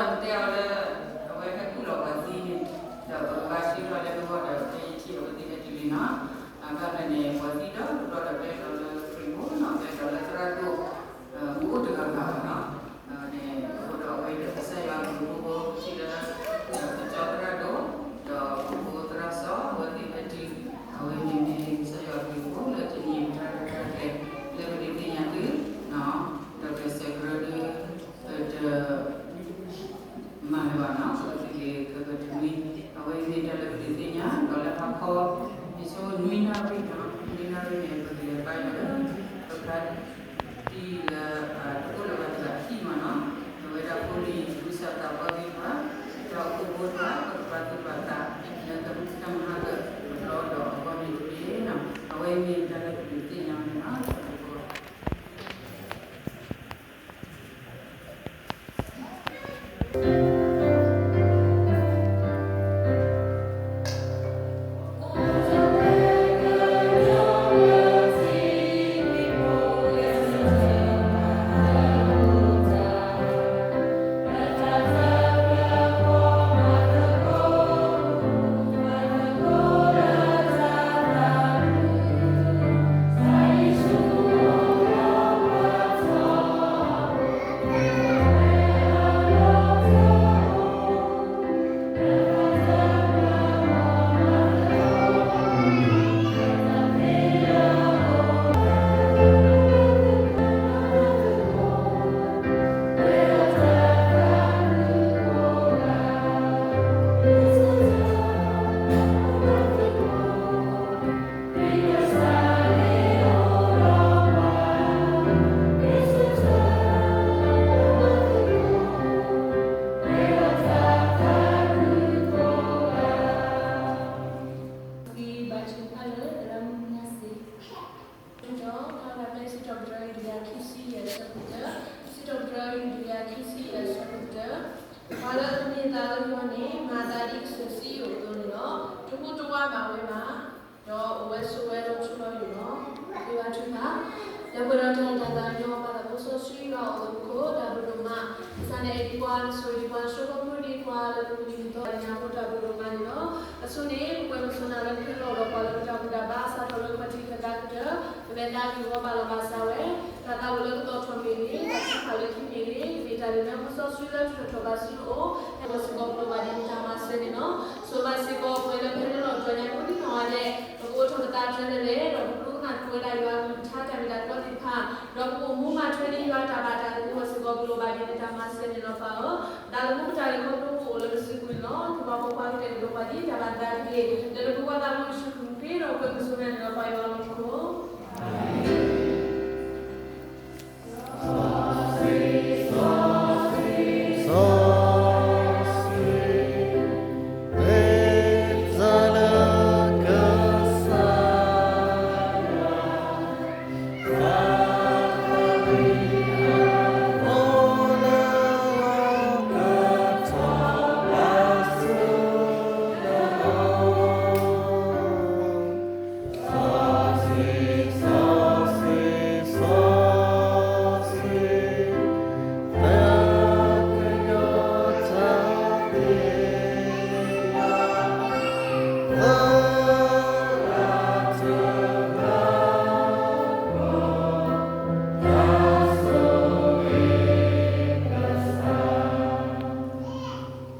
တဲအီၤလၢ အဝဲဟဲကူၣ်လီၤပှၤသံန့ၣ်, ဒီးပကဘၣ်ထံၣ်ထီၣ်လၢနဂီၢ်ဒီး ဖဲယထံၣ်အဝဲသ့ၣ်ဟဲတုၤလံနီၤ. ဘၣ်ဖဲန့ၣ် ပှၤသံဒီး ကဘျီဒီးပအဲၣ်ဒိးလၢပရ့ၤဖိနီၤ, ပအဲၣ်ဒိးလၢသရၣ်ဒိၣ် မ့ၢ်အိၣ်တဂၤဂၤဘၣ်နီၤ. န့ၣ် အဃိဒီးအဝဲဒီးကစၢ်ယွၤအဘျုးအဖှိၣ်ဖိ ထံၣ်လၢ ကၠီသရၣ်ဒိၣ် ဒီးဖိသရၣ်စီၤ အဝဲသ့ၣ်ဟဲတုၤ, အဝဲန့ၣ်မ့ၢ်ကစၢ်ယွၤအဘျုးအဖှိၣ်လၢတနံၤအံၤ ပတၢ်ရဲၣ်တၢ်ကျဲၤ လၢပဒုးသ့ၣ်ညါသုနီၤ, ဒီးကစၢ်ကရၢဒုး ပတ မၤလၢၤဘၣ်နီၤ, ပကသုးက့ၤကကတနွံ, အဝဲမ့ၢ်တၢ်လၢပဒုးသ့ၣ်ညါ ဒီးလၢဟါခီ ယဆိကမိၣ်နွံနၣ်ရံၣ်နီၤ, နွံနၣ်ရံၣ်န့ၣ် ပကလဲၤဘါယွၤလၢ ပဖါတံၢ်လၢ တအိၣ်လၢၤဘၣ်တဂၤအဟံၣ်မးနီၤ, အဝဲဒၣ်ဖိလံၤ သူၣ်စၢ်သးဘီၣ်သ့ၣ်တဖၣ်, ဒီးအဖိဖိတဖၣ် ပကပာ်သူၣ်ပာ်သး လၢတၢ်မုၢ်တၢ်မဟါကတဘျီဒီးအဂီၢ်န့ၣ်တက့ၢ်နီၤ, အဝဲမ့ၢ်တၢ်လၢပဒုးသ့ၣ်ညါန့ၣ်နီၤ. ဒီး စံးထီၣ်ပတြၢၤ ခံဆံယဲၢ် အဆၢဖိတၢ, စံးထီၣ်ပတြၢၤ ခံဆံယဲၢ် အဆၢဖိတၢ, ပှၤလၢအသန့ၤအသးလၢယွၤန့ၣ် မၤအသးဒ်ကစၢၢ်စံယိၣ်အသိးန့ၣ်လီၤ. တမူတဝါဘၣ်ဝဲဘၣ်, ဒီးအိၣ်ဝဲဆိးဝဲဒီးထူလီၤယိာ်လီၤ. ပဃ့ဘါထုကဖၣ်. လၢပှဲၤဒီးတၢ်လၢတၢ်သးကညီၤ ပၢ်သးစီဆှံယွၤအိၣ်လၢမူခိၣ် တၢ်ဘျုးဒိၣ်မး, ကစၢ်န့ၣ်အဲၣ်ဒံးပှၤ ဆိၣ်ဂ့ၤဒံးပှၤ ဆိကမိၣ်ဒံးပှၤ လၢပမုၢ်နံၤမုၢ်သီတနံၤအံၤအဃိ တၢ်ဘျုးဒိၣ်မးန့ၣ်လီၤ. အဆိန့ၣ် ပကွဲမုာ်ဆိနၤလၢပဟဲလီၤဒီးပှၤလၢပတၢ်ဘူၣ်တၢ်ဘါ စးထီၣ်လၢပတံၤသကိးသဒၢကတၢၢ် ပမဲာ်ညါက့ၤဂီၢ်ဘၣ်လီၤဘၣ်စးဝဲ, တၢ်သးဝံၣ်လၢပသီၣ်ထီၣ်မ့ၢ်ဂ့ၤ, တၢ်ထုကဖၣ်လၢခံမ့ၢ်ဂ့ၤ, မ့ၢ်တၢ်လၢနၢ်ဟူစီဆှံလၢထူးထီၣ်ဘၣ်ဆူနအိၣ်, ဟဲလီၤစ့ၢ်ကီးပလိၣ်ဘၣ်ဒ်နတၢ်မၤစၢၤန့ၣ်လီၤ. ဆိဘၣ်စ့ၢ်ကီးပှၤလၢပဟဲလီၤ ဒီးညါကိးဒံနီၢ်ဂၤဒဲး, ပကအိးထီၣ်ပသးတြဲၤန့ၣ်လဲၣ်, ဒီးပကဒိကနၣ်သကိးဝဲဒၣ်ယွၤအကလုၢ်ကထါတၢ်မ့ၢ်တၢ်တီသ့ၣ်တဖၣ်, ဒီးပကအိၣ်မူမၤထွဲန့ၢ်ယွၤတၢ်ဘၣ်တၢ်သ့အဂီၢ်စ့ၢ်ကီး ပလိၣ်ဘၣ်ဒ်နတၢ်မၤစၢၤန့ၣ်လီၤပၢ်ဧၢ. တၢ်လၢမူပတၢ်လဲၤခီဖျိပအိၣ်လၢနစုပူၤန့ၣ်လီၤ. ပပှၤပိာ်ခွါကတဲာ်ကတီၤပှၤဒ်တၢ်ဘၣ်သးတက့ၢ်. လၢနဖိခွါသးဘိယ့ၣ်ၡူးခရံာ်အမံၤ ဒီးပကွဲမုာ်ဆိနၤန့ၣ်လီၤ ပၢ်ယွၤလၢမူခိၣ်